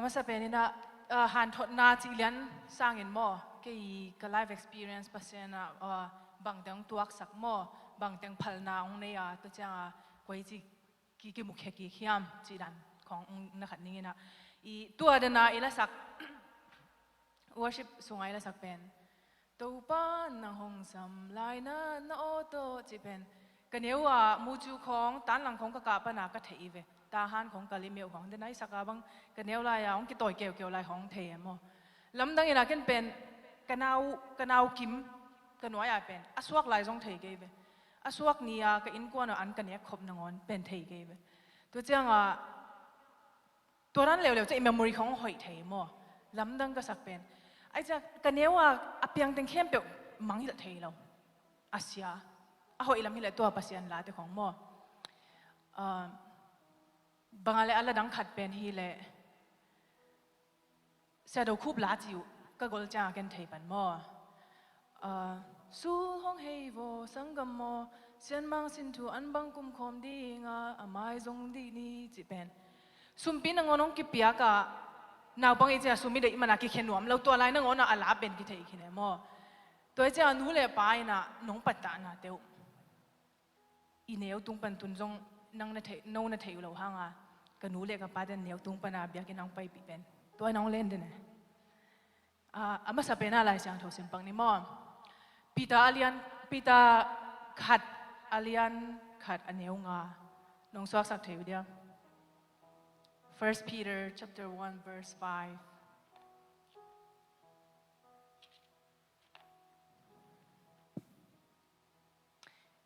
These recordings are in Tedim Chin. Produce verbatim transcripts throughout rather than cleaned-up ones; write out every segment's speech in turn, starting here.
A masa pen in ah, ah, hanthotna cih lian sangin maw, kei ka life experience Pasian ah, ah, bangteng tuaksak maw, bangteng phalna hong nei a, tua ciang a, koi ci ki, kimukhia kik hiam cih dan khawng na khat ning in ah. I tua dan a i lasak, worship sung a i lasak pen, Topa nang hong sam lai na, na aw tawh, cih pen ka neu a mucu khawng, tanlang khawng ka kah pan a ka theih hi ve. Tahan khawng ka limeuh khawng, den a i sak a bang ka neu lai a hong kitawi keukeu lai khawng thei e maw. Lamdang in ah ken pen ka nau, ka nau kim, ka nuai a pen a suak lai zong thei kei ve. A suak ni a ka innkuan a an ka nek khop nangawn pen thei kei ve. Tua ciang a, tua dan leuleu ciang i memory khawng hoih thei maw. Lamdang ka sak pen, ai ciang ka neu a a piang teng khempeuh mang hilh thei lo. A sia, a hoih lam hileh tua Pasian late khawng maw. Ah, bang a leh a la dang khat pen hileh, Sia Do Khup la ci uh, ka gol ciang a ken thei pan maw. Ah, sul hong hei vaw sanggam maw, Sianmang sin thu an bang kum khawm ding a, a mai zong dih ni, cih pen. Sumpi nangawn hong kipiak a, naupang i ciang a sum i deih man a kikhia nuam lo, tua lai nangawn a a la pen kithei khin e maw. Tua i ciang a nu le pa in ah nong pattahna te uh, i neu tung pan tun zong nang na thei, no na thei uh lo hang a, ka nu le ka pa ten neu tung pan a biakinn hong paipih pen tua in hong len den e. A, a masa pen a Lai Siangtho sim pak ni maw. Peter a lian, Peter khat a lian khat a neu nga. Nong suaksak thei uh dia. First Peter chapter one verse five.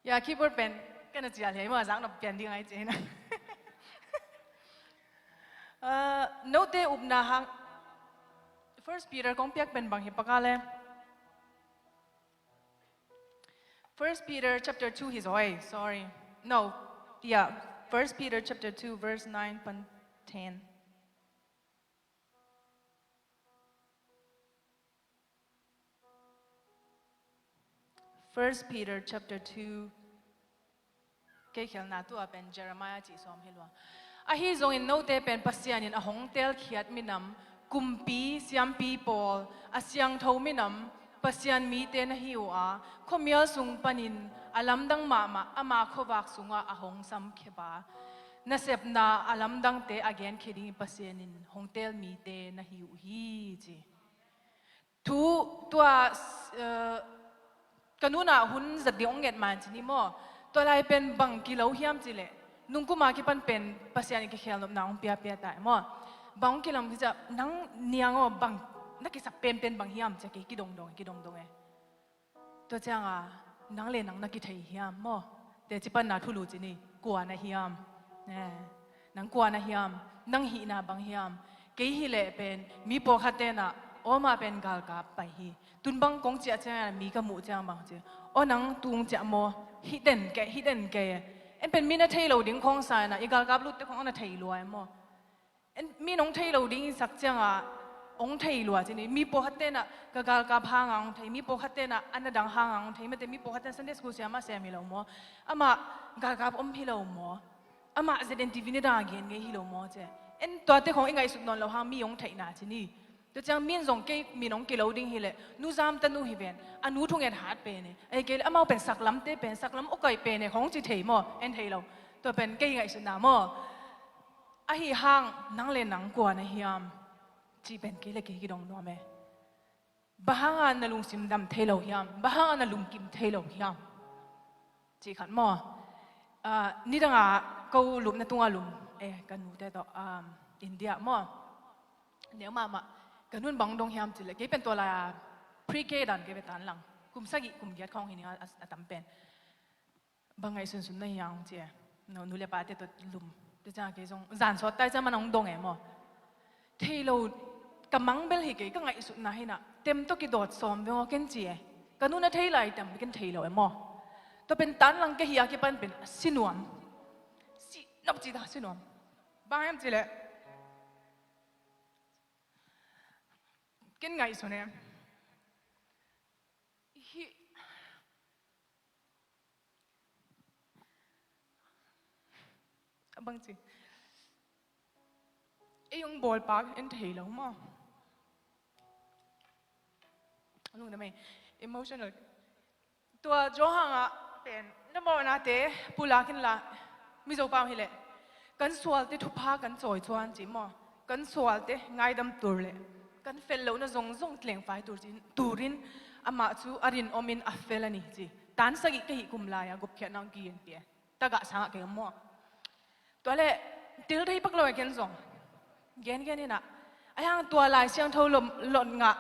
Ya, keyboard pen ka na cial hi a, i mah zak nop pian ding ai ci hi na. Ah, note upna hang, First Peter kong piak pen bang hi pak a le. First Peter chapter two hi zaw ei, sorry. No, yeah, First Peter chapter two verse nine pan ten. First Peter chapter two, kei khelhna tu a pen Jeremiah cih sawm hi lua. Ahi zongin note pen Pasian in a hong teelkhiat minam, kumpi, siampi pawl, a siangtho minam, Pasian mite na hi uh a, khuamial sung panin a lamdang mahmah ama khuavak sungah a hong samkhia pa, nasepna a lamdangte a genkhia dingin Pasian in hong teel mite na hi uh hi, ci. Thu, tua, eh, ka nu in ah hun zat ding hong nget man ci ni maw. Tua lai pen bang kilo hiam cih leh, nungkum a kipan pen Pasian in kikhelnopna hong piapia ta e maw. Bang hong kilam hi ciah, nang niang aw, bang na kisap penpen bang hiam ci a kei kidongdong e, kidongdong e. Tua ciang a, nang le nang na kithei hiam maw. Teci panna thulu ci ni, kua na hiam. Eh, nang kua na hiam, nang hihna bang hiam. Kei hi leh pen mi pawlkhat ten ah, aw, amah pen galkap pai hi. Tun bang kong ciah ciang a mi ka muh ciang bang ci, aw, nang tung ciah maw, hih den kei, hih den kei. En pen mi na thei lo ding khawng sa in ah, i galkap lutte khawng a na thei lua e maw. En, mi nong thei lo ding i sak ciang a, hong thei lua ci ni. Mi pawlkhat ten ah ka galkap hang a hong thei, mi pawlkhat ten ah a na dang hang a hong thei, mate mi pawlkhat ten Sunday school siam a sem hi lo maw. Amah galkap om hi lo maw. Amah Z N T V ni dang a gen ngei hi lo maw ci. En, tuate khawng i ngaihsut nawn lo hang mi hong theihna ci ni. Tua ciang mi in zong kei mi nong kilo ding hi leh, nu zam tanu hi ven. A nu thunget hat pen e. Ei kei leh amau pen saklamte pen, saklam awkaih pen e, khawng ci thei maw. En thei lo. Tua pen kei ngaihsutna maw. Ahi hang nang le nang kua na hiam? Cih pen kei le kei kidong nuam e. Bang hang a na lungsim dam thei lo hiam? Bang hang a na lungkim thei lo hiam? Cih khat maw. Ah, nidang a ko lupna tung a lum, eh, ka nute tawh, um, India maw. Neu mahmah. Ka nu in bang dong hiam cih leh, kei pen tua lai a pre-K dan kei ve, tan lang. Kum sagih, kum giat khawng hi ning a, a, a tam pen. Bang ngaihsunsun na hiam ci e. No, nu le pate tawh lum. Tua ciang kei zong zan sawt tai ciang man hong dong e maw. Thei lo, ka mang bel hi kei, ka ngaihsutna hi na. Tem tawh kidawt sawm veng aw ken ci e. Ka nu na thei lai tem ken thei lo e maw. Tua pen tan lang kei hi a kipan pen a si nuam. Si nop ci ta si nuam. Bang hiam cih leh, ken ngaihsun e. Hi. A bang ci. ei hong bawlpa en thei lo maw? Lungdam ei. Emotional. Tua Johan ah pen na mawhnate pulak inla, Mizo pau hileh, kan sualte thupha kan cawi cuan ci maw? Kan sualte ngaidam tur le kan fel lohna zongzong tlengfai tur ci, turin amah cu a rin omin a fel a ni ci. Tan sagih ka hih kum lai-a gupkhiatna hong kigen pia. Tagah sangah kei maw? Tua le, til thei pak lo e ken zong. Gengen inah, a hiang tua Lai Siangtho lom-, lot ngah,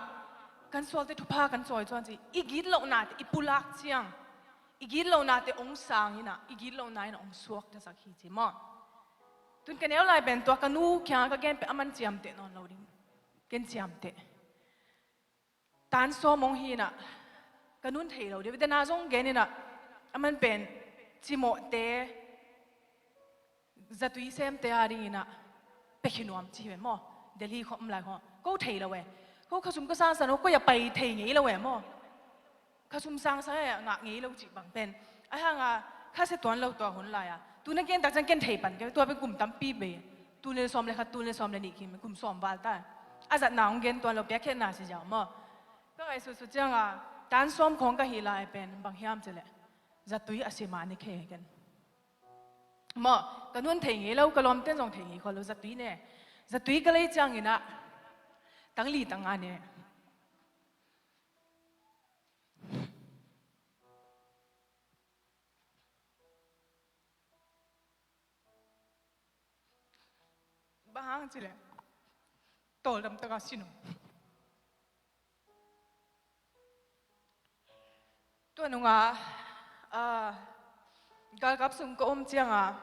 kan sualte thupha kan cawi cuan ci. I gitlohnate i pulak ciang, i gitlohnate ong sang inah, i gitlohna inah ong suaktasak hi ci maw? Tun ka neu lai pen tua ka nu kiangah ka gen pen a man ciamteh nawn lo ding. Ken ciamteh. Tan sawm hong hi inah, ka nun thei lo dih. Dena zong gen inah, a man pen cimawhte, zatui semte a ding inah pia khin nuam ci hi ve maw? Delhi khawm lai khawm ko thei lo e. Ko khasum ka sangsan aw, ko ia pai thei ngei lo e maw? Khasum sangsan e, ngah ngei lo cih bang pen. A hanga khasia tuan lo tua hun lai-a. Tu na gen tak ciang ken thei pan kei, tua pen kum tampi bei. Tul le sawm le khat, tul le sawm le nih kim, kum sawm val ta. A zatna hong gen tuan lo, piakkhiatna si ziau maw? Ka ngaihsutsut cianga, tan sawm khawng ka hih lai pen, bang hiam cileh, zatui a sim a ne khe ken. Maw, ka nun thei ngei lo, ka lawmten zong thei ngei khol lo, zatui ne. Zatui ka lei cianginah, tang li tang nga ne. Bang hang cileh, tawldam taka sin uh. Tua nunga, ah, galkap sung ka om cianga,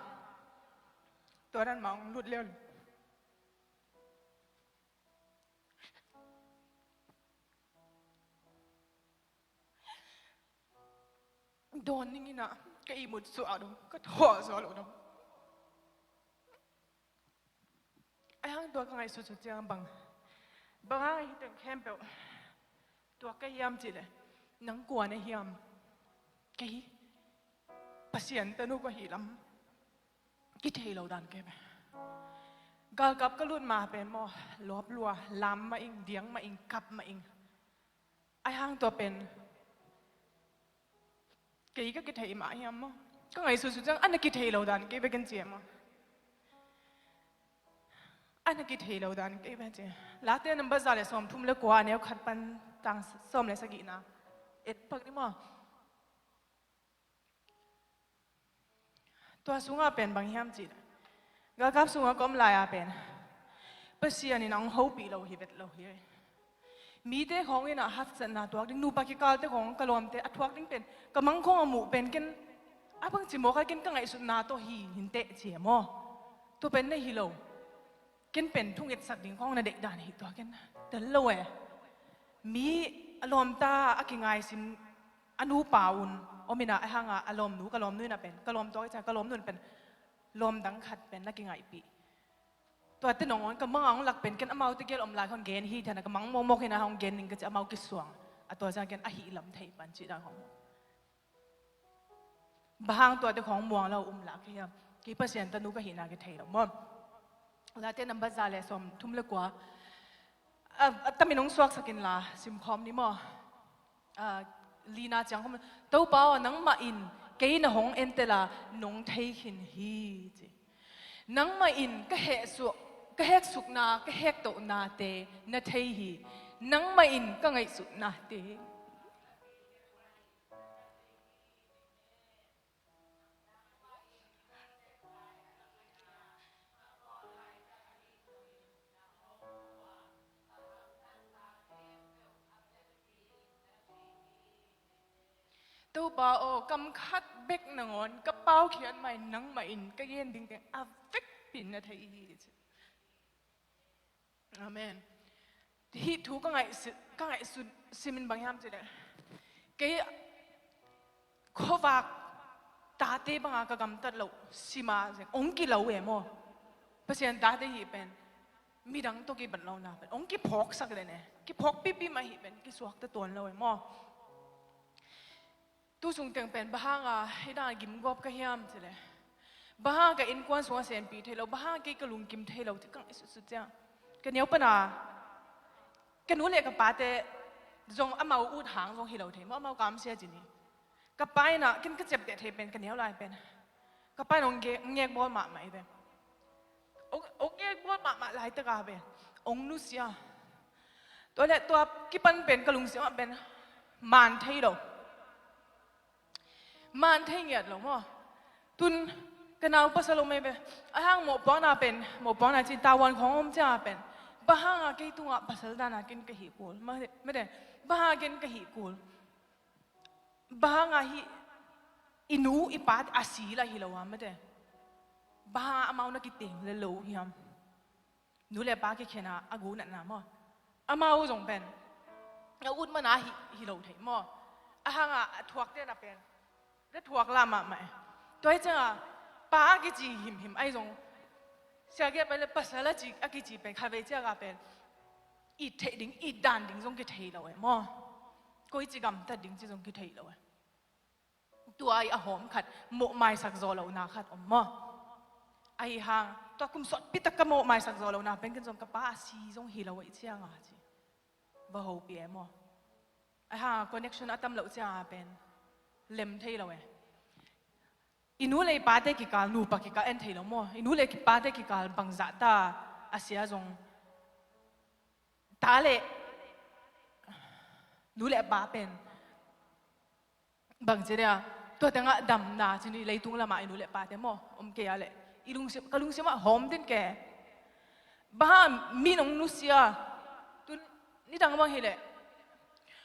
tua dan mah hong lut lel. Dawn ninginah ka ihmut suah dong, ka thawh suah lo dong. A hang tua ka ngaihsutsut ciang bang, bang hang hi teng khempeuh tua ka hiam cileh, nang kua na hiam? Kei Pasian tanu ka hi lam kithei lo dan kei ve. Galkap ka lut ma pen maw, lawp lua, lam mah ing, diang mah ing, kap mah ing. A hang tua pen kei ka kithei mah hiam maw? Ka ngaihsutsut ciang a na kithei lo dan kei ve ken cia maw? A na kithei lo dan kei ve cia. Late nambat za le sawm thum le kua, neu khat pan tang sawm le sagihna et pak ni maw? Tua sungah pen bang hiam cih, galkap sungah ka om lai-a pen Pasian in a hong hopih lo hi vet lo hi. Mite khawng in a haksatna tuak ding, nupa kikalte khawng ka lawmte a thuak ding pen ka mang khawng a muh pen ken a bangci mawk a ken ka ngaihsutna tawh hi hinteh cia maw? Tua pen na hi lo. Ken pen thungetsak ding khawng na deih dan hi tua ken tel lo e. Mi a lawmta a kingaisim a nupa un om ina a hanga a lawmnu ka lawmnu ina pen ka lawm tuak i ciang ka lawmnu in pen lawm dang khat pen na kingaihpih. Tuate nong on ka mang a hong lak pen ken amaute gel om lai khawng gen hi thiana ka mang mawkmawk ina hong gen ning ka ci amau kisuang. A tua ciang ken a hih lam thei pan cih dan khawng. Bang hang tuate khawng muang lo um lah ka hiam? Kei Pasian tanu ka hihna kithei lo maw? Late nambat za le sawm thum le kua. A, a tamin hong suaksak inla simkhawm ni maw? A, lina ciang khawm. Topa aw, nangmah in kei na hong entela nong thei khin hi ci. Nangmah in ka hehsuk, ka heksukna, ka hektohnate na thei hi. Nangmah in ka ngaihsutnate. Topa aw, kam khat bek nangawn ka paukhiat mai nangmah in ka gen dingte a vekpi na thei hi. Amen. Hih thu ka ngaihsut, ka ngaihsut simin bang hiam cih leh kei khuavak tate banga ka gamtat loh sima zeng ong kilo e maw? Pasian tate hih pen midang tawh kibat lohna pen ong kiphawksak le ne, kiphawk pipi mah hih pen kisuakta tuan lo e maw? Tu sung teng pen bang hanga hih dang a gimgawp ka hiam cih leh, bang hanga ka innkuan sungah senpi thei lo, bang hanga kei ka lungkim thei lo cih ka ngaihsutsut ciang, Ka neu pana ka nu le ka pate zong amau ut hang zong hi lo thei maw, amau kamsia ci ni. Ka pa inah ken ka ciapteh thei pen ka neu lai pen ka pa in hong ge-, ngekbawl mahmah hi ve. Hong, hong ngekbawl mahmah laitaka pen hong nusia. Tua le tua kipan pen ka lungsim ah pen man thei lo. Man thei ngiat lo maw? Tun ka nau pasal om ei ve. A hang mawhpuakna pen, mawhpuakna cin tavuan khawng om cianga pen, bang hanga kei tungah pasal dana ken ka hih kul? Mate, mate, bang hanga ken ka hih kul? Bang hanga hih i nu i pa a si la hi lo a, mate, bang hanga amau na kiteng le lo hiam? Nu le pa kikhena a gunatna maw? Amau zong pen a ut mana hi, hi lo thei maw? A hanga a thuakte na pen na thuak la mahmah e. Tua hi cianga pa a kici himhim ahi zong, sia kia pen le pasal a ci, a kici pen khatvei cianga pen it theih ding, it dan ding zong kithei lo e maw? Koici gamtat ding ci zong kithei lo e. Tua i a hawm khat mawhmaisak zawh lohna khat om maw? Ahi hang tua kum sawtpi tak ka mawhmaisak zawh lohna pen ken zong ka pa a si zong hi lo ahi cianga ci va hopih e maw? Ahi hanga connection a tam loh cianga pen lem thei lo e. I nu le i pate kikal, nupa kikal en thei lo maw? I nu le i pate kikal bangzahta a sia zong ta le nu le pa pen bangci dia, tua tengah damna ci ni, leitung lamah i nu le pate maw om kei a leh i lungsim, ka lungsimah hawm den ke. Bang hang mi nong nusia, tun nidang bang hileh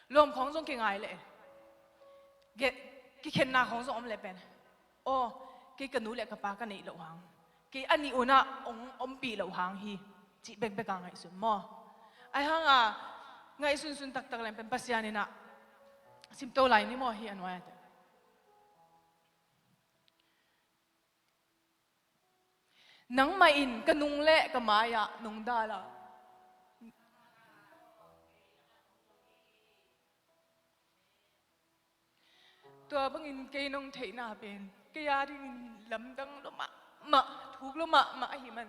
lawm khawng zong kingai leh, kikhenna khawng zong om leh pen, aw, kei ka nu le ka pa ka neih loh hang, kei a nih unah hong ompih loh hang hi, cih bekbek a ngaihsun maw? Ahi hanga ngaihsunsun taktak leng pen Pasian inah simto lai ni maw, hi a nuai a te. Nangmah in ka nung le ka mai-ah nong dal a, tua bangin kei nong theihna pen kei a dingin lamdang lua mahmah, thuk lua mahmah ahi man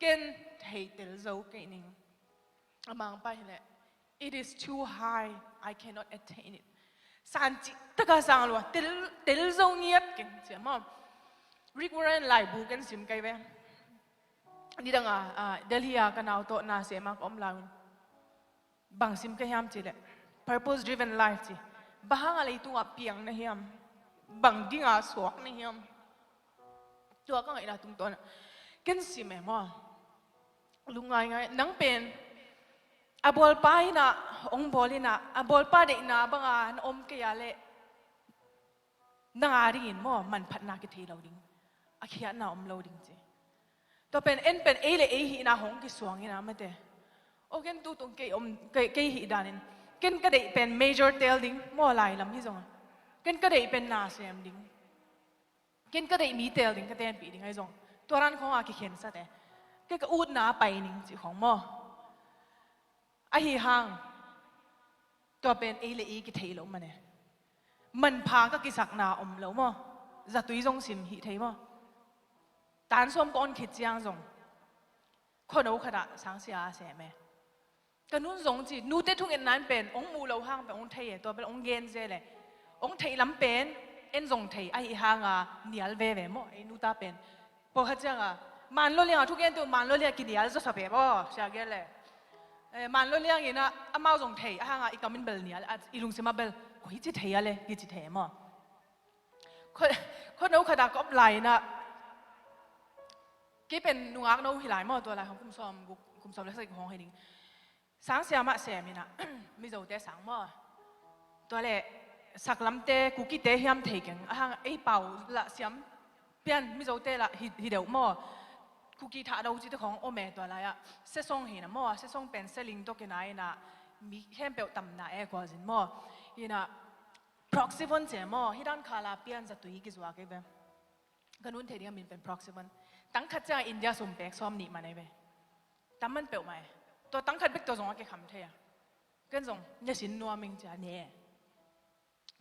ken theitel zo kei ning. A mangpa hileh, it is too high, I cannot attain it. San cih taka sang lua, tel, tel zo ngiat keng cia maw. Rick Warren laibu ken sim kei ve. Nidanga, ah, Delhi a ka nau tawh na sema ka om lai un, bang sim ka hiam cih leh, purpose driven life ci. Bang hanga leitungah piang na hiam? Bang dinga suak na hiam? Tua ka ngaihna tungtawnah ken sim e maw? Lungngai ngai, nang pen a bawlpa inah hong bawl inah a bawlpa deihna banga na om kei a leh nang a dingin maw manphatna kithei lo ding, a khiatna om lo ding ci. Tua pen en pen ei le ei hihna hong kisuang inah mate. Aw, ken tutung kei om, kei, kei hih danin ken ka deih pen major tel ding maw, lai lam hi zonga ken ka deih pen na sem ding, ken ka deih mi tel ding, ka tenpih ding ahi zong tua ran khawnga kikhensate, kei ka utna a pai ning cih khawng maw? Ahi hang tua pen ei le ei kithei lo mane. Manpha ka kisakna om lo maw? Zatui zong sim hih thei maw? Tan sawm ka on khit ciang zong khuano khatah sangsia a sem e. Ka nun zong ci, nute thungetna in pen hong muh lo hang pen hong thei e, tua pen hong gen zel e. Hong theih lam pen en zong thei ahi hanga nial veve maw? Ei nuta pen pawlkhat cianga man lua lianga thugente uh man lua lianga kinial zawsa ve maw? Sia gen le, eh, man lua lianginah amau zong thei ahanga i kamin bel nial, i lungsimah bel koi ci thei a le kici thei maw? Khuano khatah ka om lai-inah kei pen nungak no hi lai maw? Tua lai hong kum sawm guk, kum sawm le sagih hong hi ding. Sangsia mah sem inah Mizote sang maw? Tua le saklamte Kukite hiam thei keng, ahang ei pau lah siam pian Mizote lah hi, hi deuh maw? Kuki thahdo cite khawng om e tua lai-ah. Sesong hi na maw? Sesong pen seling tawh kina inah mi khempeuh tamna e kuazin maw? Inah proxivon ce maw? Hi dan khala pian zatui kizuak ei ve. Ka nun thei ding a min pen proxivon. Tangkhat cianga India sum pek sawm nih man ei ve. Tam man peuhmah e. Tua tangkhat bek tua zong a kikham thei a. Ken zong niasin nuam ing cia ne.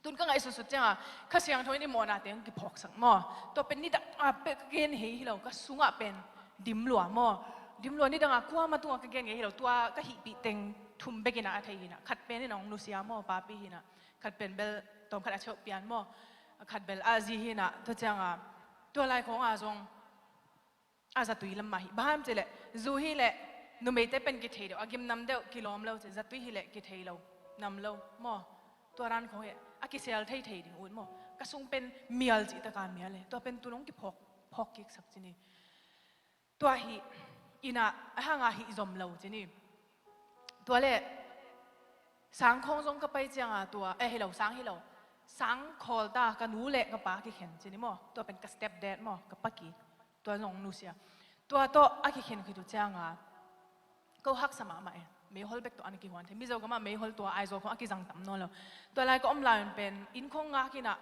Tun ka ngaihsutsut cianga Kha Siangtho in i mawhnate hong kiphawksak maw? Tua pen nidang a pek gen hei hi lo, ka sungah pen dim lua maw? Dim lua, nidanga kuama tunga ka gen ngei hi lo, tua ka hihpih teng thum bek inah a thei hinah, khat pen inah hong nusia maw, papi hinah, khat pen bel tawmkhat a cheuh pian maw, khat bel a zi hinah, tua cianga tua lai khawngah zong a zatui lam mah hi. Bang hang hiam cih leh zu hileh numeite pen kithei deuh, a gim nam deuh, kilawm lo ci, zatui hileh kithei lo, nam lo maw. Tua dan khawng hi a kisel thei thei ding ut maw. Ka sung pen mial cih taka mial e, tua pen tu nong kiphawk phawk kiksak ci ni. Tua hi inah a hanga hih zom lo ci ni. Tua le sang khawng zong ka pai cianga tua, eh, hi lo, sang hi lo, sang khawl ta ka nu le ka pa kikhen ci ni maw. Tua pen ka stepdad maw, ka pakik, tua zong nusia. Tua tawh a kikhen khit uh cianga ko haksa mahmah e. Meihol bek tawh an kihuan thei. Mizo gamah meihol tua Aizawl khawng a kizang tam nawn lo. Tua lai ka om lai un pen inn khawng ngak inah,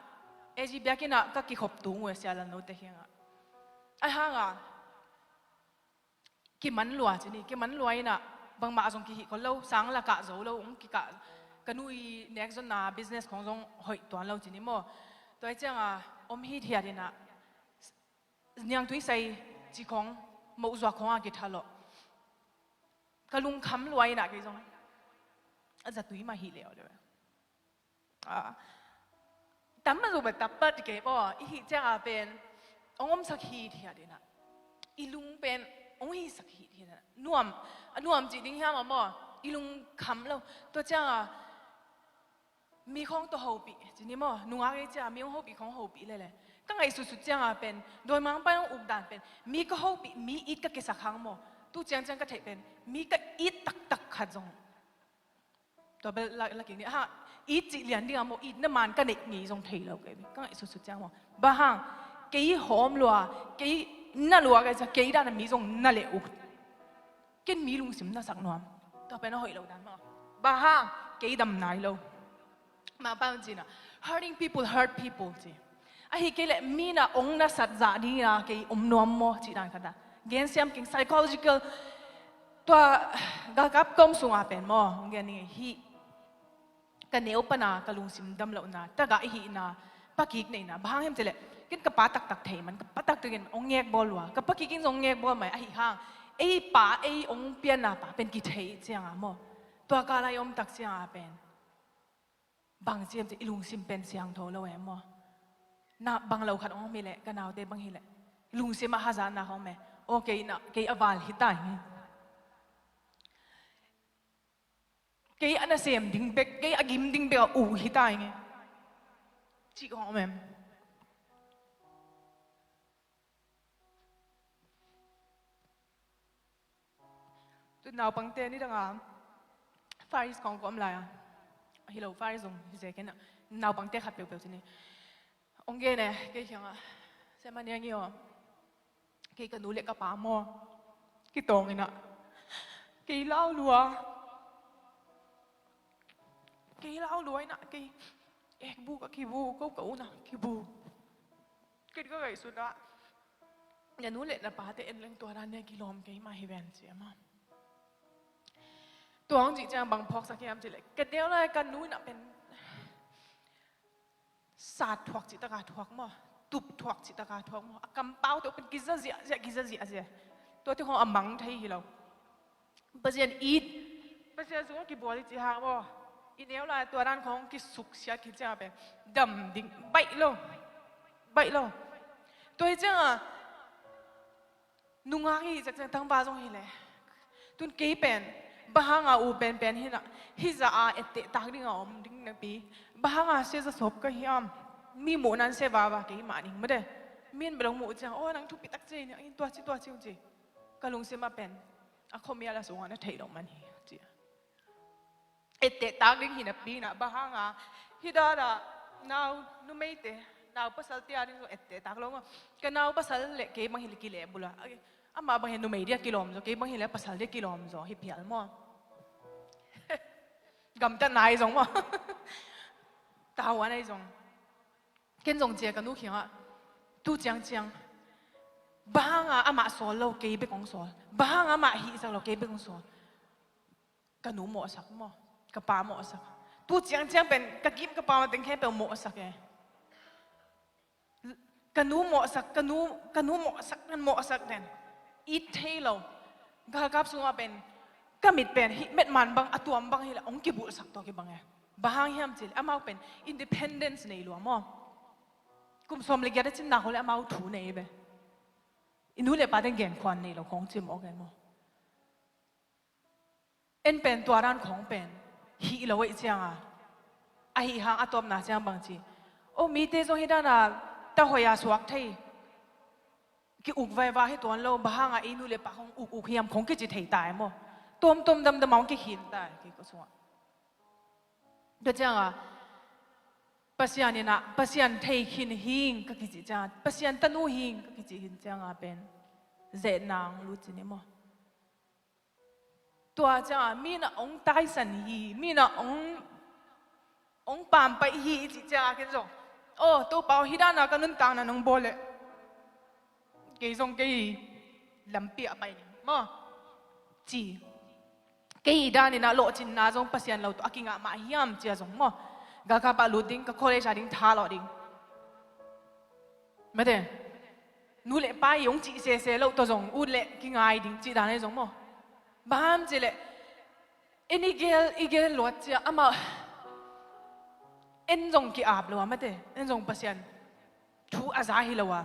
A G biak inah ka kikhop tung uh e, sia Lalnote kiangah. A hanga kiman lua ci ni, kiman lua inah bangmah zong kihih khol lo, sang la kah zo lo, ung kikah, ka nu i nek zonna business khawng zong hoih tuan lo ci ni maw. Tua hi cianga om hithiat inah niangtui sai ci khawng, moh zuak khawng a kithalawh. Ka lungkham lua inah kei zong a zatui mah hi leh aw le. Ah, tam mah zu bek tapat kei maw, i hih cianga pen hong omsak hithiat inah, i lung pen hong hisak hithiat inah. Nuam, a nuam cih ding hiam a maw, i lungkham lo. Tua cianga mi khawng tawh hopih ci ni maw, nungak ei cia mi hong hopih khawng hopih lele. Ka ngaihsutsut cianga pen dawimangpa hong uk dan pen mi ka hopih, mi it ka kisak hang maw. Tu ciangciang ka theih pen mi ka it taktak khat zong, tua bel la, la kik ni, ha, it cih lian ding a maw, itna man ka neih ngei zong thei lo kei. Ka ngaihsutsut ciang maw, bang hang, kei hawm lua, kei na lua kei cia, kei dana mi zong na leh uh. Ken mi lungsim na sak nuam. Tua pen a hoih lo dan maw. Bang hang, kei dam nai lo. Mangpa un cina, hurting people hurt people ci. Ahi kei leh mi na ong na sat zah dingina kei om nuam maw cih dan khat a. Gen siam keng psychological. Tua galkap ka om sunga pen maw, gen ning hi. Ka neu pana ka lungsim dam lohna, tagah i hihna, pakik neihna, bang hang hiam cih leh ken ka pa taktak thei man, ka pa taktak in ong ngek bawl lua, ka pakik in zong ngek bawl mai ahi hang. Ei pa, ei ong pianna pa pen kithei cianga maw. Tua kala i om tak cianga pen bang ci hiam cih, i lungsim pen siangtho lo e maw. Na bang lo khat ong om hileh, ka naute bang hileh, lungsim a hazatna khawng om e. Aw, kei na, kei a val hi ta hi. Kei a nasem ding bek, kei a gim ding bek a uh hi ta hi nge. Cih khawng om em. Tu naupangte nidanga Faris khawng ka om lai a. Hi lo, Faris zong hi zek in a. Naupangte khat peuhpeuh ci ni. Ong gen e, kei kiangah, Semania ngi aw, kei ka nu le ka pa maw, kitawng inah kei lau lua. Kei lau lua inah kei ekbu ka kibu, ko ka unah kibu. Kei ka ngaihsutah, na nu le na pate en leng tua dan nia kilawm kei mah hi ven ci a maw. Tua hong cih ciang bang phawksak hiam cih leh, ka neu lai ka nu inah pen sat thuak cih taka thuak maw, tup thuak cih taka thuak maw, a kampau tawh pen kiza ziahziah, kiza ziahziah. Tuate khawng a mang thei hi lo. Pasian it, Pasian sungah kibual hi cih hang maw, i neu lai tua dan khawng kisuksiat khit ciangah pen dam ding baih lo, baih lo. Tua hi ciangah nungak i hih ciang tangval zong hileh. Tun kei pen bang hanga u penpen hinah, hih zah a etteh tak dinga om ding nakpi, bang hanga sia za sawp ka hiam? Mi muhna in sia vava kei mah ding mate. Mi in bel hong muh ciang, aw, nang thupi tak ci ni, in tua ci, tua ci hong ci. Ka lungsim ah pen a khuamial a sungah na theih loh man hi ci. Etteh tak ding hi napi inah, bang hanga hih dana nau numeite, nau pasalte a ding zong etteh tak lo maw. Ka nau pasal le kei bang hi le kilehbulh a, amah bang hi numei dia kilawm zaw, kei bang hi le pasal dia kilawm zaw hi phial maw. Gamtatna ahi zong maw. Tahuan ahi zong. Ken zong cia ka nu kiangah, tu ciangciang bang hanga amah sawl lo, kei bek hong sawl? Bang hanga amah hihsak lo, kei bek hong sawl? Ka nu mawhsak maw, ka pa mawhsak. Tu ciangciang pen ka gim ka pam a teng khempeuh mawhsak e. Ka nu mawhsak, ka nu, ka nu mawhsak, kan mawhsak den. It thei lo. Galkap sungah pen ka mit pen hih metman bang a tuam bang hi leh hong kibulhsak tawh kibang e. Bang hang hiam cih leh amau pen independence nei lua maw. Kum sawm le giat a cinna khawng leh amau thu nei ve. I nu le pa teng genkhuan nei lo khawng ci mawk e maw. En pen tua dan khawng pen hih lo ahih cianga, ahih hang a tawpna ciang bang ci, o, mite zong hih dana ta hoih a suak thei, ki-uk vaiva hi tuan lo, bang hanga ei nu le pa khawng ukuk hiam khawng kici thei ta e maw. Tuamtuam damdam a hong kikhin ta e kei ko sungah. Tua cianga Pasian inah, Pasian thei khin hing ka kici cianga, Pasian tanu hing ka kici hin cianga pen zetna hong lut ci ni maw. Tua cianga mi inah hong taisan hi, mi inah hong, hong pampaih hi i cih cianga ken zong, o, Topa aw, hih dana ka nuntakna nong bawl leh kei zong kei lampi ah pai ning maw, ci. Kei hih daninah lawhcinna zong Pasian lo tawh a kingah mah hiam cia zong maw. Galkap ah lut ding, ka college a ding tha lawh ding. Mate, nu le pa i hong cih sese loh tawh zong ut leh kingai ding cih dan ahi zong maw. Bang hang hiam cih leh en i gel, i gel luat cia amah, en zong ki-ap lo a, mate, en zong Pasian thu a za hi lo a,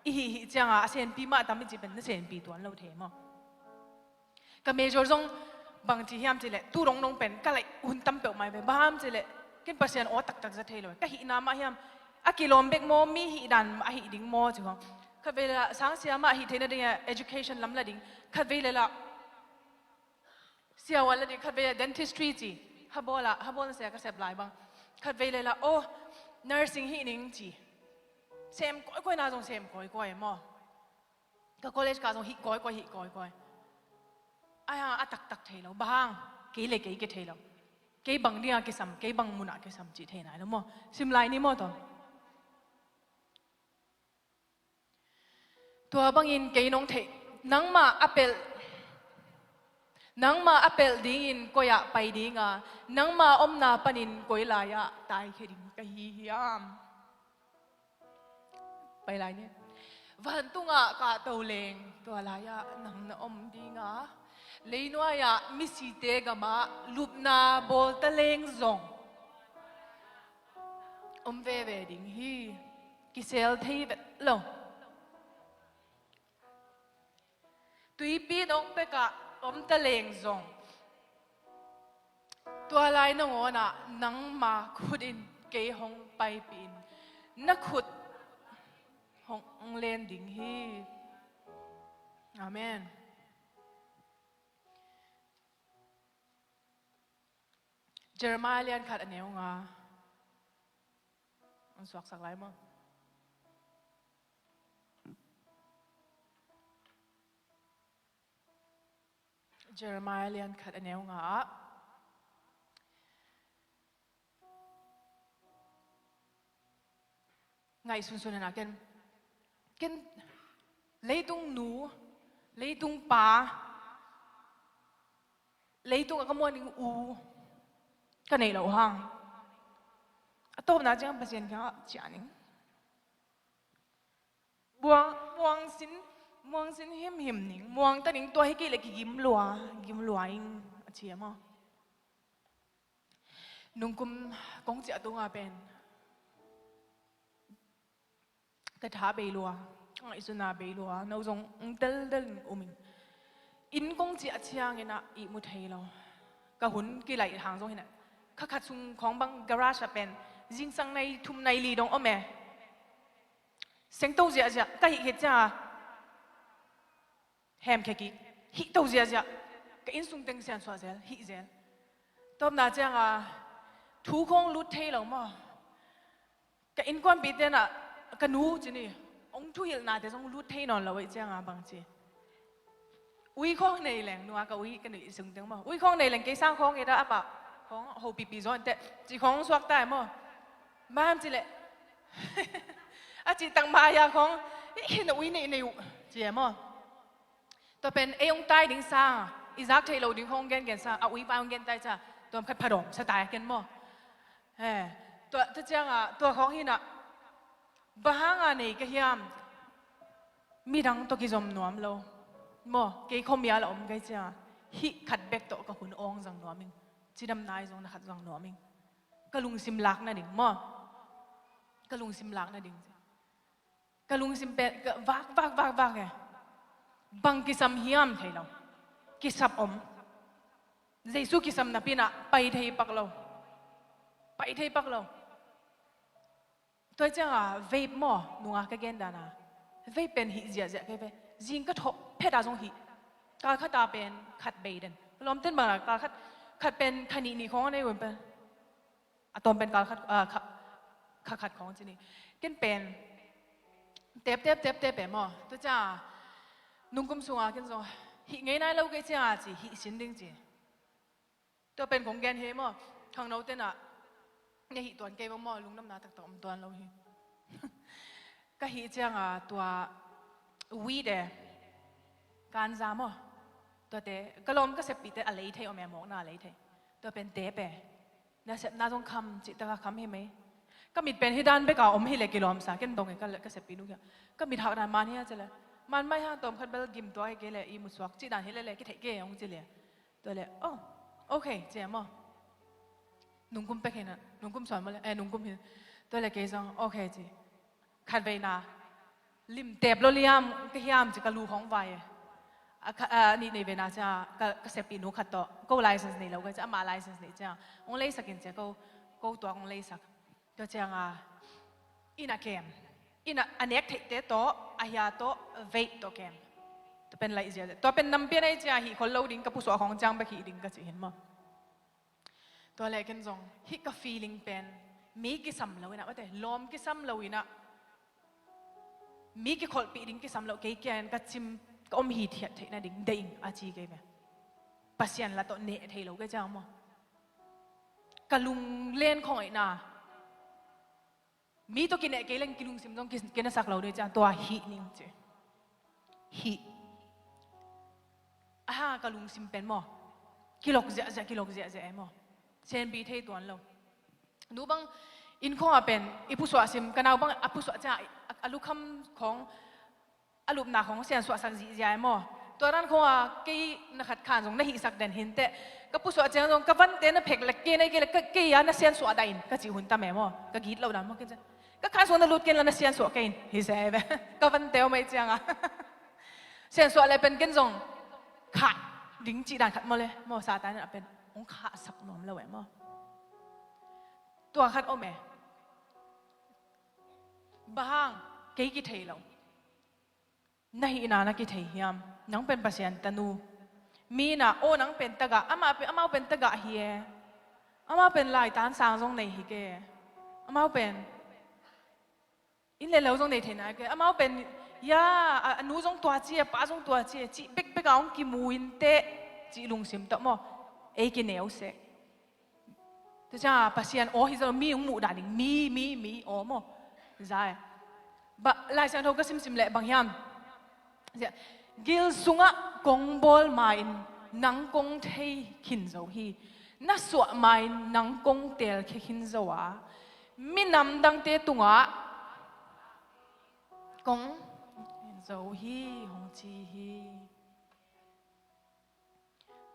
i hih hih cianga a senpi mah tam i cih pen na senpi tuan lo thei maw. Ka major zong bang ci hiam cih leh tu dongdong pen ka laih hun tam peuhmah hi ve. Bang hang hiam cih leh ken Pasian aw taktak za thei lo. Ka hihna mah hiam, a kilawm bek maw, mi hih dan a hih ding maw ci khawng. Khatvei leh sangsia mah hih theihna dingah education lam la ding, khatvei leh lah siavuan la ding, khatvei leh dentistry ci, habawl ah, habawl nasia ka sep lai bang, khatvei leh lah, o, nursing hih ning ci. Sem kawikawina zong sem kawikawi maw. Ka college ka zong hih kawikawi, hih kawikawi. Ai hang a taktak thei lo, bang hang, kei le kei kithei lo. Kei bang dinga kisam, kei bang munah kisam cih thei nai lo maw. Sim lai ni maw tawh. Tua bangin kei nong theih, nangmah a pelh, nangmah a pelh dingin koi-ah pai dinga, nangma omna panin koi lai-ah taikhia ding ka hi hiam? Pai lai ni. Vantungah kahto leng tua lai-ah nang na om dinga, leinuai-ah misite gamah lupna bawlta leng zong om veve ding hi. Kisel thei vet lo. Tuipi nong pekah omta leng zong, tua lai nangawnah nangma khut in kei hong paipihin, na khut hong len ding hi. Amen. Jeremiah lian khat a neu nga. An suaksak lai maw? Jeremiah lian khat a neu nga ah ngaihsunsun inah ken, ken leitung nu, leitung pa, leitung a ka muan ding u ka neih loh hang, a tawpna ciang Pasian kiangah ciah ning. Muang, muang sin, muang sin himhim ning, muang ta ning, tua hi kei leh kigim lua, gim lua ing a ci a maw. Nungkum kong ciah tunga pen ka tha bei lua, ka ngaihsutna bei lua, no zong ong teltel in um ing. Inn kong ciah ciangin ah ihmu thei lo. Ka hun kilaih hang zong hi inah, kha khat sung khawng bang garage ah pen zingsang nai thum nai li dong om e. Sengto ziahziah ka hih khit cianga hemkhia kik, hihto ziahziah, ka innsung teng siansuah zel, hih zel. Tawpna cianga thu khawng lut thei lo maw. Ka innkuanpihte inah ka nu ci ni, ong thuhilhnate zong lut thei nawn lo ahih cianga bang ci. Ui khawng nei leng, nua ka ui ka nuih sung teng maw, ui khawng nei leng kei sang khawng ita a pah khawng hopipi zaw inteh ci khawng suak ta e maw. Bang hang hiam cih leh a cih tak mai-a khawng, "Hih khin a ui neih neih uh," ci e maw. Tua pen ei hong tai ding sanga i zak theih loh ding khawng hong gengen sanga a ui pa hong gen tai cia, tua khat phadawm sa tai a ken maw. He, tua, tua cianga tua khawng hi inah, bang hanga nei ka hiam? Midang tawh kizom nuam lo. Maw, kei khuamial a om kei ciang hih khat bek tawh ka hun awng zang nuam ing. Cidam nai zong na khat zang nuam ing. Ka lungsim lak nading maw. Ka lungsim lak nading. Ka lungsim pen ka vak vak vak vak e. Bang kisam hiam thei lo. Kisap om. Jesu kisam napi-in ah pai thei pak lo. Pai thei pak lo. Tua ciang a vape maw, nunga ka gen dan a, vape pen hih ziahziah kei ve. Zing ka thawh phet a zong hih. Kal khat a pen khat bei den. Lawmten bang a kal khat, khat pen kha nih nih khawng a nei un pen. A tawm pen kal khat, ah, kha, kha khat khawng ci ni. Ken pen tep tep tep tep e maw. Tua ciang a nungkum sung a ken zong hih ngei nai lo kei ciang a ci, hih sin ding ci. Tua pen kong gen hi maw. Khangno ten ah na hih tuan kei bang maw, lungdamna taktak om tuan lo hi. Ka hih ciang a tua weed e, ganja maw. Tuate ka lawm ka seppihte a lei thei om e, mawkna a lei thei. Tua pen tep e. Na sepna zong kham cih tak a kham hi mai. Ka mit pen hih dan bek a om hi leh kilawm sa, ken dong e ka, ka seppih nu kiang. Ka mit hak dan man hi a ci leh. Man mai hang tawm khat bel gim tua hi kei leh ihmu suak cih dan hi leh leh kitheih kei hong ci leh. Tua leh, oh, okay, ci e maw. Nungkum pek hi na, nungkum suan maw leh, eh, nungkum hi. Tua leh kei zong, okay, ci. Khat vei na, lim tep lo liam ka hiam ci ka lu khawng vai e. A kha-, a nih nei vei na ciang a, ka, ka seppih nu khat tawh, ko license nei lo ka ci, amah license nei ciang a, hong leisak in ci a, ko, ko tuak hong leisak. Tua ciang a, inn ah kem. Inn ah a nek theihte tawh, a hia tawh, vape tawh kem. Tua pen laih ziahziah. Tua pen nampi a nei ciang a hih khol lo ding, ka pusuah khawng ciang bek hih ding ka cih hi maw. Tua leh ken zong, hih ka feeling pen, mi kisam lo in ah, mate, lawm kisam lo in ah, mi kikholhpih ding kisam lo, kei kia in ka cim, ka om hithiat theih nading, deih ing a ci kei ve. Pasian la tawh neh thei lo kei ciang maw. Ka lunglen khawng aih na. Mi tawh kineh kei leng kilungsim zong ki-, kinasak lo ding ciang tua hih ning ci. Hih. Aha, ka lungsim pen maw. Kilok ziahziah, kilok ziahziah e maw. Senpi thei tuan lo. Nu bang inn khawng a pen, i pusuah sim, ka nau bang a pusuah ciang, a, a lukham khawng, a lupna khawng siansuahsak zihziah e maw. Tua dan khawng a kei na khat khan zong na hihsak den hi inteh. Ka pusuah ciang zong ka vante na phek lek kei na kei lek kei a na siansuah dah in ka cih hun tam e maw. Ka gitloh dan maw kei ciang. Ka khan suang na lut kei la na siansuah kei in. Hi se e ve. Ka vante om aih ciang a. Siansuah leh pen ken zong khah ding cih dan khat maw le. Maw Satan in a pen hong khahsak nuam lo e maw. Tua khat om e. Bang hang kei kithei lo. Na hihna na kithei hiam? Nang pen Pasian tanu. Mi na, aw nang pen tagah, amah pen, amau pen tagah hi e. Amau pen laitan sang zong nei hi ke. Amau pen inn le lo zong nei thei nai ke. Amau pen, ya, a, a nu zong tua ci e, pa zong tua ci e, cih bekbek a hong kimu inteh, cih lungsim tawh maw. Ei kineu seh. Tua ciang a Pasian aw hi zo, mi hong muh dan ding, mi, mi, mi aw maw. Zai. Ba, Lai Siangtho ka simsim leh bang hiam. Zia, gil sungah kong bawl ma-in nang kong thei khin zo hi. Na suah ma-in nang kong teelkhia khin zo a. Minam dangte tungah kong zo hi, hong ci hi.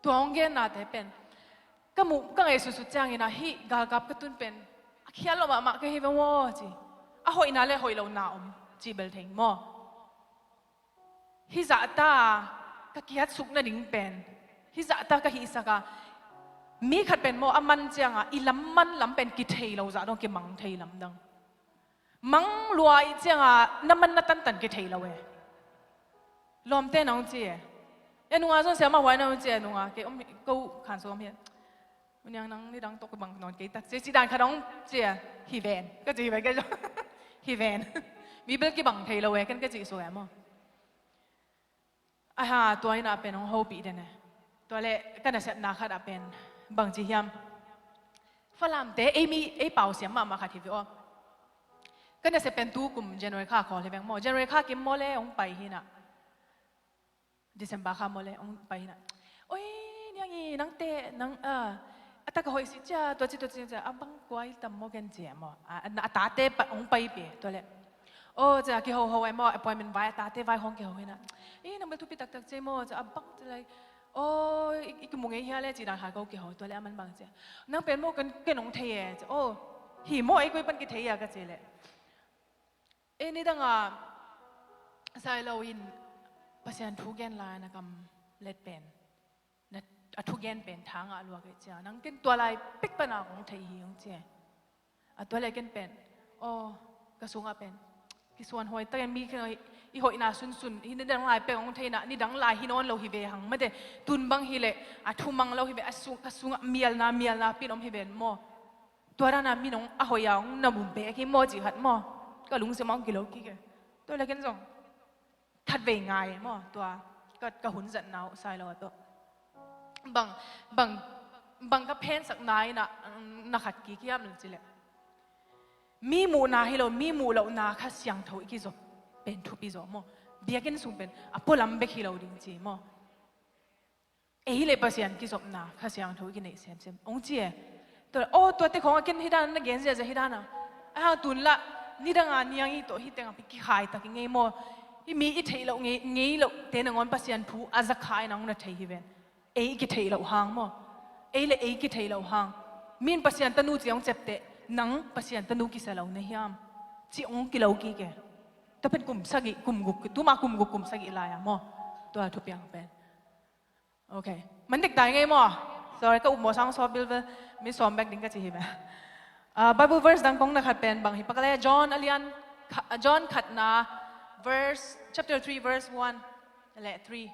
Tua hong gennate pen ka muh, ka ngaihsutsut ciangin ah hih galkap ka tun pen a khial lo mahmah ka hi ve maw ci. A hoihna le hoih lohna om cih bel thei maw. Hih zahta ka kihatsuk nading pen, hih zahta ka hihsak a, mi khat pen maw a man ciang a i lam man lam pen kithei lo zah dong kimang thei lamdang. Mang lua ih ciang a na man na tantan kithei lo e. Lawmte na hong ci e. E nunga zong siamah huai na hong ci e, nunga kei om hi, ko khan sawm hi. U Niang, nang nidang tawh kibang nawn kei tak ci, ci dan khat hong ci e. Hi ven. Ka ci hi ven kei zong. Hi ven. Mi bel kibang thei lo e, ken ka cih suk e maw. Aha, tua in a pen hong hopih den e. Tua leh ka nasepna khat a pen bangci hiam. Falamte, ei mi, ei pau siam mahmah khat hi ve aw. Ka nasep pen tu kum January kha khawl hi veng maw. January kha kim maw le hong pai hi na. December kha maw le hong pai hi na. Oi, Niang i, nangte, nang, ah, a tak a hoih si cia, tua ci, tua ci, cia, a bang kuai tam maw ken cia maw. A, a, a tate pa, hong pai pe, tua leh. Oh, cia, kiho ho ai maw, appointment vai, a tate vai hong kiho hi na. "Eh, nang bel thupi taktak ci ei maw," ci a, "A bang," ci lai. "Aw, i, i kimu ngei hia le," ci dan khat ka kiho. Tua le aman bang ci a, "Nang pen maw ken, ken hong thei e," ci a. "Aw, hi maw, ei koi pan kithei a," ka ci leh, "Eh, nidang a Sailo in Pasian thu gen lai-a na kam let pen, na, a thugen pen tha ngah lua kei," ci a, "Nang ken tua lai pek pan a kong thei hi," hong ci e. A tua le ken pen, aw, ka sungah pen kisuan hawi takin mi kha i hoihna sunsun hi, nidang lai pek hong theihna, nidang lai hi nawn lo hi ve hang mate. Tun bang hi leh a thumang lo hi ve, a sung, ka sungah mialna, mialna pi in om hi ve maw. Tua dana mi nong a hoih a hong na mun pek hi maw ci khat maw. Ka lungsim ah hong kilo kik e. Tua le ken zong khatvei ngai e maw, tua ka, ka hun zatna uh Sailo a tawh. Bang, bang, bang ka phensakna in ah, na khat kik hiam le ci leh, mi muhna hi lo, mi muh lohna Kha Siangtho i kizop pen thupi zaw maw. Biakinn sung pen a pualam bek hi lo ding ci maw. Ei le Pasian kizopna Kha Siangtho i kineih semsem hong ci e. Tua, aw, tuate khawng a ken hi dan a na gen ziahziah hi dan a, a hang tun lah nidang a niang i tawh hi teng a pi kikhai tak i ngei maw. I mi i theih loh ngei, ngei loh te nangawn Pasian thu a za kha in a hong na thei hi ven. Ei i kitheih loh hang maw. Ei le ei i kitheih loh hang. Min Pasian tanu ci hong cep teh, nang Pasian tanu kisa lo na hiam, ci hong kilo kik e. Tua pen kum sagih, kum guk, tuma kum guk, kum sagih lai-a maw. Tua thupiang pen. Ok. Man dek tai ngei maw. Sorry, ka upmawh sang sawt bilbel. Mi sawm bek ding ka ci hi ve. Ah, Bible verse dang kong na khat pen bang hi pak le, John a lian kha-, John khatna verse, chapter three, verse one le three.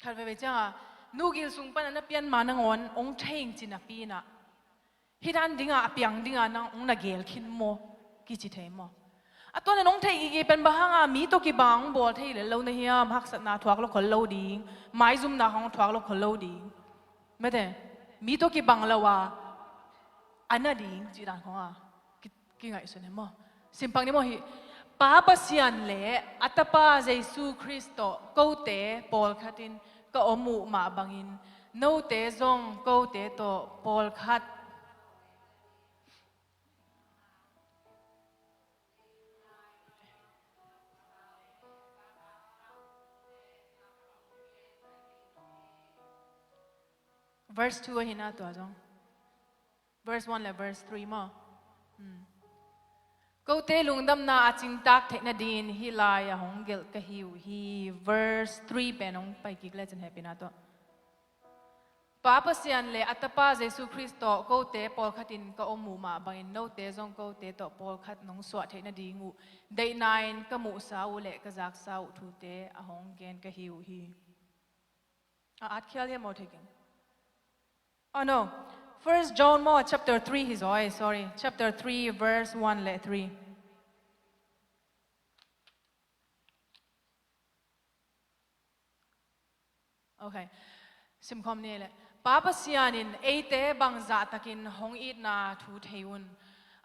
Khat veivei ciangah, nu gil sung pan a na pian ma nangawn hong thei ing ci napi in ah, hi dan dingah, a piang dingah nang hong na geel khin maw, kici thei maw. A tuan in hong theih gige pen bang hangah mi tawh kibang hong bawl thei lel lo na hiam, haksatna thuak lo khol lo ding, maizumna hong thuak lo khol lo ding. Mete, mi tawh kibang lo a, a na ding cih dan khawng a, ki, kingaihsun hi maw. Simpang ni maw hi. Pa Pasian le a Tapa Jesu Khrist tawh kote pawlkhat in ka om uh mah bangin, note zong kote tawh pawlkhat. Verse two ahi na tua zong. Verse one le verse three maw. Hmm. Kote lungdamna a cingtak theih nadingin hih lai-ah hong gelh ka hi uh hi. Verse three pen hong pai kik lecin hehpihna tawh. Pa Pasian le a Tapa Jesu Khrist tawh kote pawlkhat in ka om uh mah bangin note zong kote tawh pawlkhat nong suah theih nading uh deihna in ka muhsa uh le ka zaksa uh thute a hong gen ka hi uh hi. A at khial hiam aw thei keng. Oh no. First John maw, chapter three hi zaw e, sorry. Chapter three, verse one le three. Ok. Simkhawm ni le. Pa Pasian in eite bangzah takin hong itna thu thei un.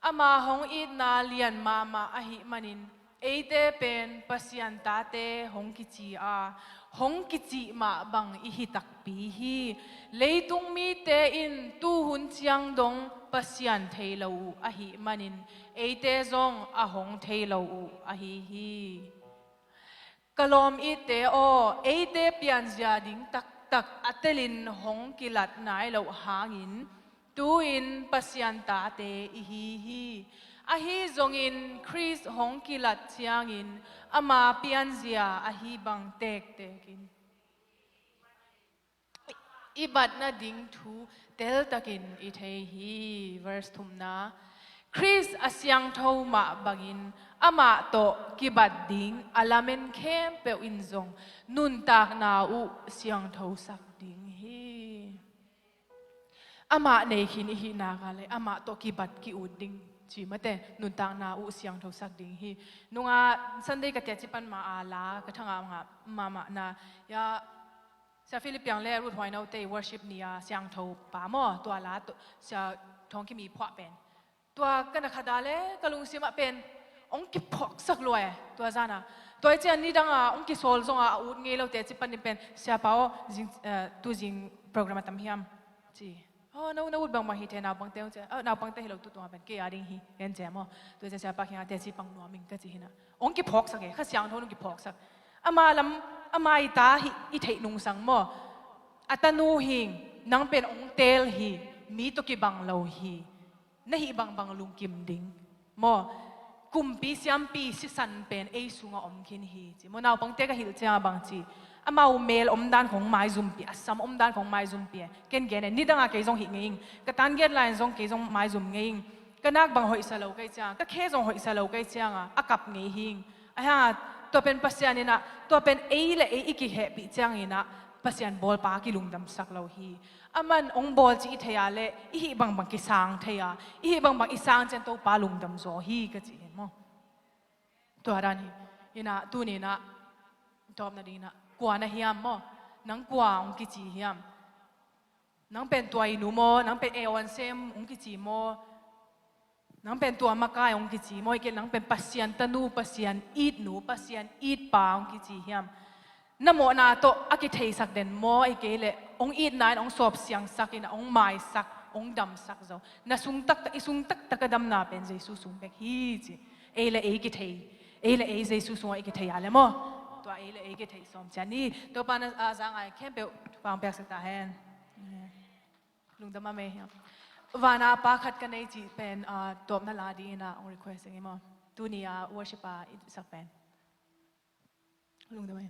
Ama hong itna lian mahmah ahih manin, eite pen Pasian tate hong kici a, hong kicih mah bang i hi takpi hi. Leitung mite in tuhun ciang dong Pasian thei lo uh ahih manin, eite zong a hong thei lo uh ahi hi. Ka lawm itte aw, eite pianzia ding taktak a telin hong kilat nai loh hangin, tu-in Pasian tate i hi hi. Ahi zongin Khrist hong kilat ciangin ama pianzia ahi bang tektekin i bat nading thu teltakin i thei hi. Verse thumna. Khrist a siangtho mah bangin amah tawh kibat ding a lamen khempeuh in zong nuntakna uh siangthosak ding hi. Amah nei khin i hih nak leh amah tawh kibat ki-ut ding, ci mate, nuntakna uh siangthosak ding hi. Nunga Sunday ka teci pan ma a la ka thangah ngah mahmahna, ya, Sia Philip Piang le Ruth Huaino te worship ni-a siangtho pa maw, tua la, tua, Sia Thawng Kim i phuah pen. Tua ka na khat a le ka lungsim ah pen hong kiphuaksak lua e, tua zan a. Tua i cian nidang a hong kisawl zong a, a ut ngei lo teci panin pen, Siapa aw, zing, eh, tu zing program a tam hiam, ci. Oh, na, na ut bangbang hi thei, naupangte hong ci a, oh, naupangte hi lo, tu tua pen kei a ding hi, en ci a maw. Tua ciang siapa kiangah teci pang nuam ing ka ci hi na. Hong kiphawksak e, Kha Siangtho in hong kiphawksak. Ama lam, ama i ta hi, i theih nungsang maw. A tanu hi ing, nang pen hong teel hi, mi tawh kibang lo hi. Na hih bangbang lungkim ding maw. Kumpi siampi sisan pen ei sungah om khin hi ci maw. Naupangte ka hilh ciangah bang ci, amau mel omdan khong maizumpih, a sam omdan khong maizumpih e. Ken gen e, nidangah kei zong hih ngei ing. Ka tan giat lai-in zong kei zong maizum ngei ing. Ka nak bang hoihsa lo kei ciangah, ka khe zong hoihsa lo kei ciangah a kap ngei hi ing. Ahi hangah tua pen Pasian in ah, tua pen ei le ei i kihehpih ciangin ah Pasian bawlpa kilungdamsak lo hi. Aman hong bawl cih i theih a leh i hih bangbang kisang thei a, i hih bangbang i sang ciang Topa lungdam zaw hi ka ci hi maw. Tua dan hi. Inah tuni inah tawpna ding inah kua na hiam maw? Nang kua hong kici hiam? Nang pen tua i nu maw? Nang pen A one sem hong kici maw? Nang pen tua makai hong kici maw? Hi kei leh nang pen Pasian tanu, Pasian itnu, Pasian itpa hong kici hiam? Na mawhna tawh a kitheisak den maw? Hi kei leh hong itna in hong sawpsiangsak in, hong maisak, hong damsak zo. Na sung taktak, i sung taktak a damna pen Jesu sung bek hi ci. Ei le ei kithei, ei le ei Jesu sungah i kithei a le maw. Tua ei le ei kithei sawm ciat ni. Topa na, a, za ngai khempeuh thupha hong piaksak ta hen. Lungdam a mei hiam. Vana Pa khat ka nei cih pen, ah, tawpna la dingin ah hong request ing i maw. Tuni a worship a i sak pen. Lungdam a.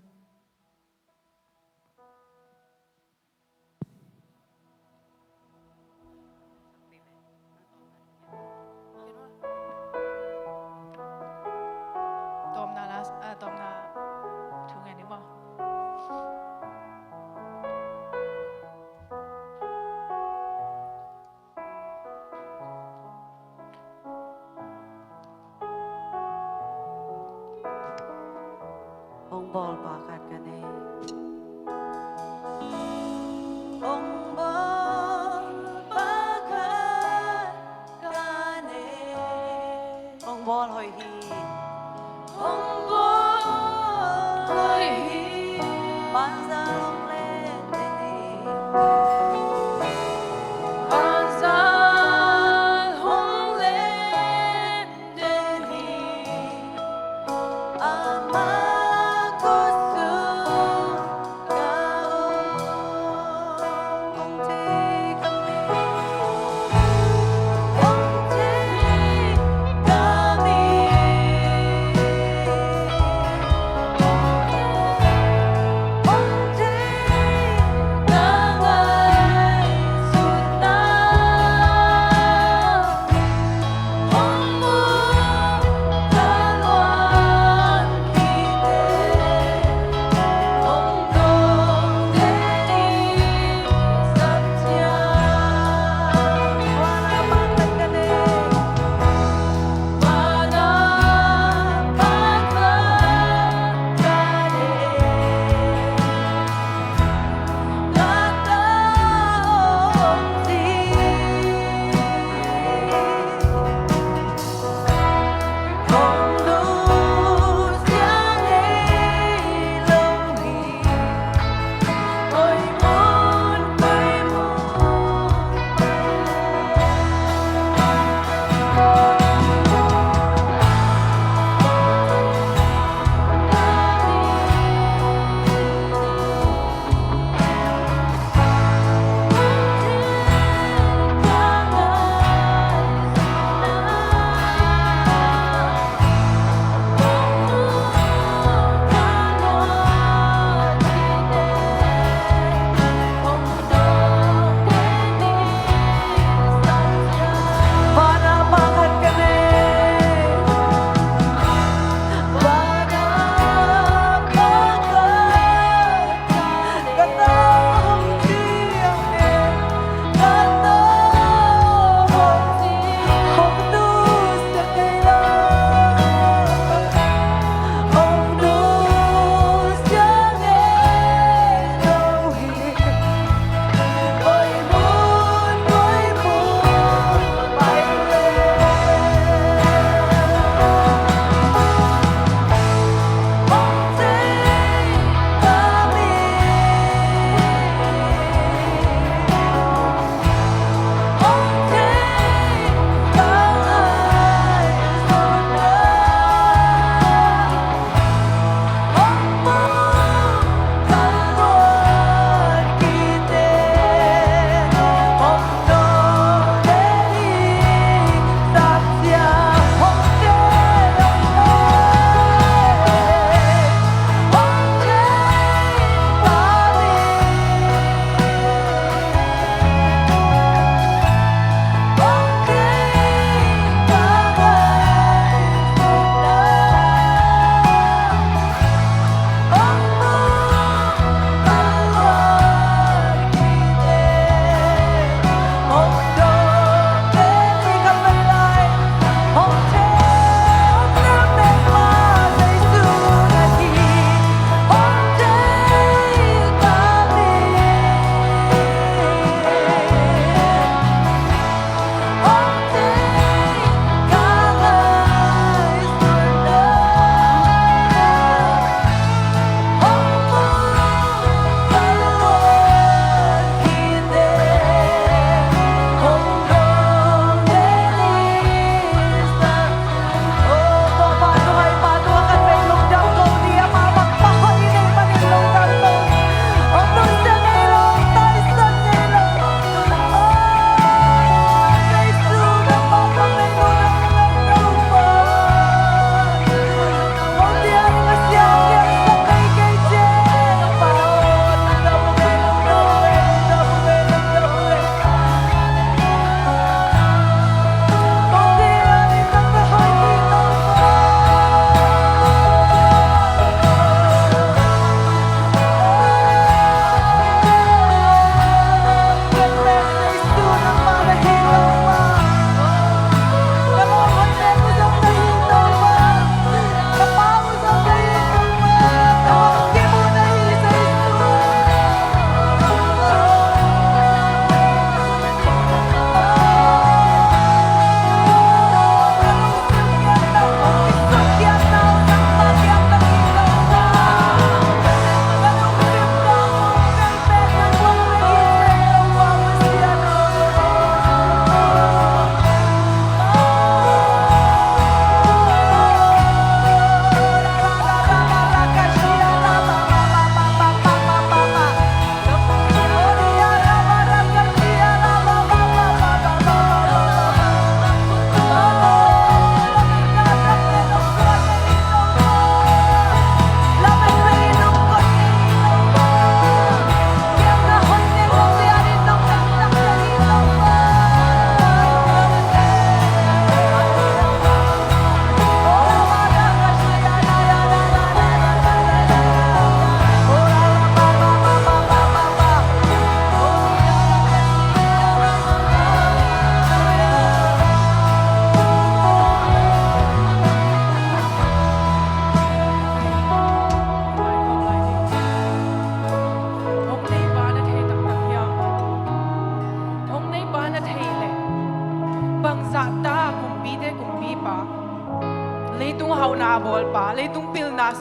Tawpna la, ah, tawpna thu ngen i maw. Hong bawl pa khat ka nei. Hong bawl pa khat ka nei. Hong bawl hoih hi. Hong bawl hoih hi. Banza hong len den hi. Banza hong len den hi. Ama khuasu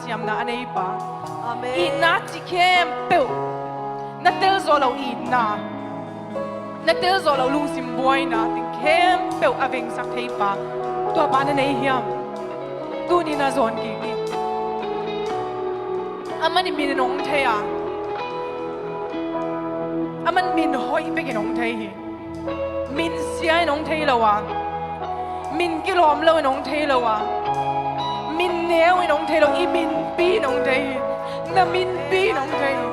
siamna a nei pa. Amen. Itna cih khempeuh, na tel zawh lo itna, na tel zawh lo lungsim buaina, ting khempeuh a vengsak thei pa, tua pa na nei hiam? Tuni na zawn kik ni. Amah nih min in hong thei a, amah nih min hoih bekin hong thei hi. Min sia in hong thei lo a, min kilawm lo in hong thei lo a, min neu in hong thei lo, i minpi in hong thei hi. Na minpi in hong thei hi.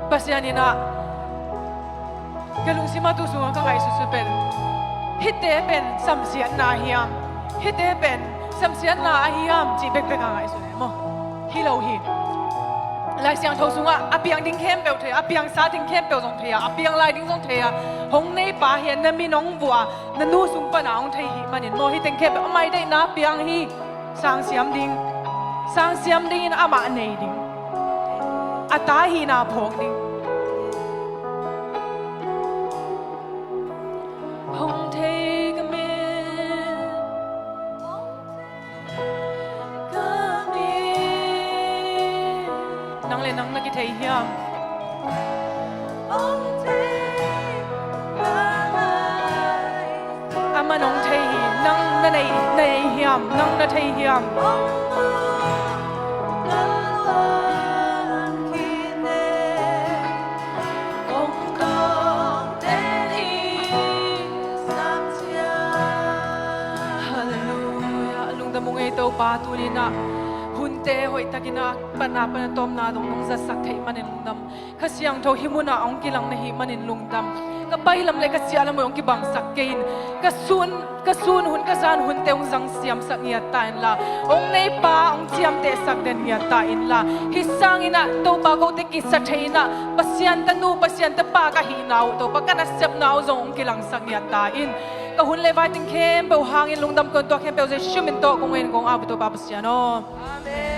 Pasian in ah, ka lungsim a tu sungah ka ngaihsutsut pen, hihte pen samsiatna hiam, hihte pen samsiatna a hiam cih bekbek a ngaihsut e maw? Hi lo hi. Lai Siangtho sungah a piang ding khempeuh thei a, a piangsa ding khempeuh zong thei a, a piang lai ding zong thei a, hong nei pa hi a, na min hong vuah a, na nu sung pan a hong thei hi manin maw, hih teng khempeuh amah deihna piang hi. Sangsiam ding, sangsiam dingin amah nei ding, a ta hihna phawk ding. Hong thei ka min, ka min. Nang le nang na kithei hiam? Hong thei ka min. Amah hong thei hi. Nang na nei, na nei hiam? Nang na thei hiam? Halleluiah. Lungdam ung ei Topa, tuni-in ah hunte hoihtakin ah, a patna pan a tawpna dong nong zatsak theih manin lungdam. Kha Siangtho hih munah hong kilang na hih manin lungdam. Ka pailam le ka ciahlam uh hong kibangsak kei in. Ka sun, ka sun hun, ka zan hunte hong zang siamsak ngiat ta inla, hong neipa hong ciamtehsak den ngiat ta inla, hih sangin ah Topa, kote kisa thei in ah Pasian tanu, Pasian tapa ka hihna uh, Topa, ka nasepna uh zong hong kilangsak ngiat ta in. Ka hun le vai teng khempeuh hangin lungdam kong, tua khempeuh Jesuh min tawh kong ngen kong ap uh, Topa Pasian aw. Amen.